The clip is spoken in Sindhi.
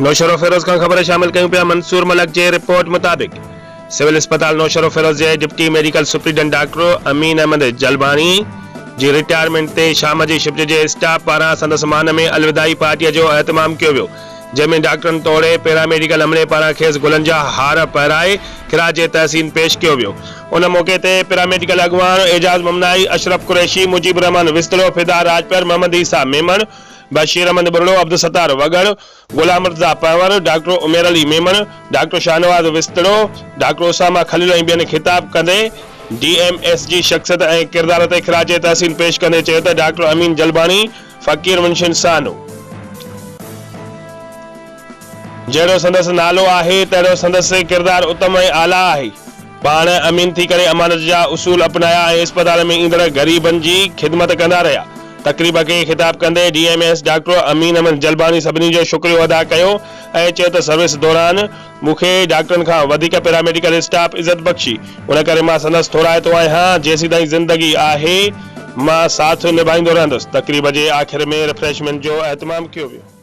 نوشهروفيروز کان خبر شامل ڪيون پيا منصور ملڪ جي رپورٽ مطابق سول اسپتال نوشهروفيروز جي deputy medical superintendent doctor Amin Ahmed Jalbani جي رٽائرمينٽ تي شام جي شفٽ جي اسٽاف پاران سندس مان ۾ الوداعي پارٽي جو اهتمام ڪيو ويو جنهن ۾ ڊاڪٽرن توڙي پيراميڊيڪل عملي پاران کيس گلن جا هار پهرائي خراج تحسين پيش ڪيو ويو. ان موقعي تي پيراميڊيڪل اڳواڻ اعجاز ممنائي، اشرف قريشي، مجيب الرحمان وسطڙو، فدا راڄپر، محمد عيسيٰ ميمڻ، بشير احمد ٻرڙو، عبدالستار وڳڻ، غلام مرتضيٰ پنهور، ڊاڪٽر عمير علي ميمڻ، ڊاڪٽر شاهنواز وسطڙو، ڊاڪٽر اسامه خليل ۽ ٻين خطاب ڪندي ڊي ايم ايس جي شخصيت ۽ ڪردار تي خراج تحسين پيش ڪندي چيو ته ڊاڪٽر امين جلباڻي فقير منش انسان هو. جهڙو سندس نالو آهي، تهڙو سندس ڪردار اتم ۽ اعليٰ آهي. پاڻ امين ٿي ڪري امانت جا اصول اپنايا ۽ اسپتال ۾ ايندڙ غريبن جي خدمت ڪندا رهيا. تقريب کي خطاب ڪندي D M S doctor Amin Ahmed Jalbani سڀني جو شڪريو ادا ڪيو ۽ چيو ته سروس دوران مون کي ڊاڪٽرن کان وڌيڪ پيراميڊيڪل اسٽاف عزت بخشي ان ڪري مان سندس ٿورائتو آهيان، جيسيتائين زندگي آهي مان ساٿ نڀائيندو رهندس. تقريب جي آخر ۾ ريفريشمينٽ جو اهتمام ڪيو ويو.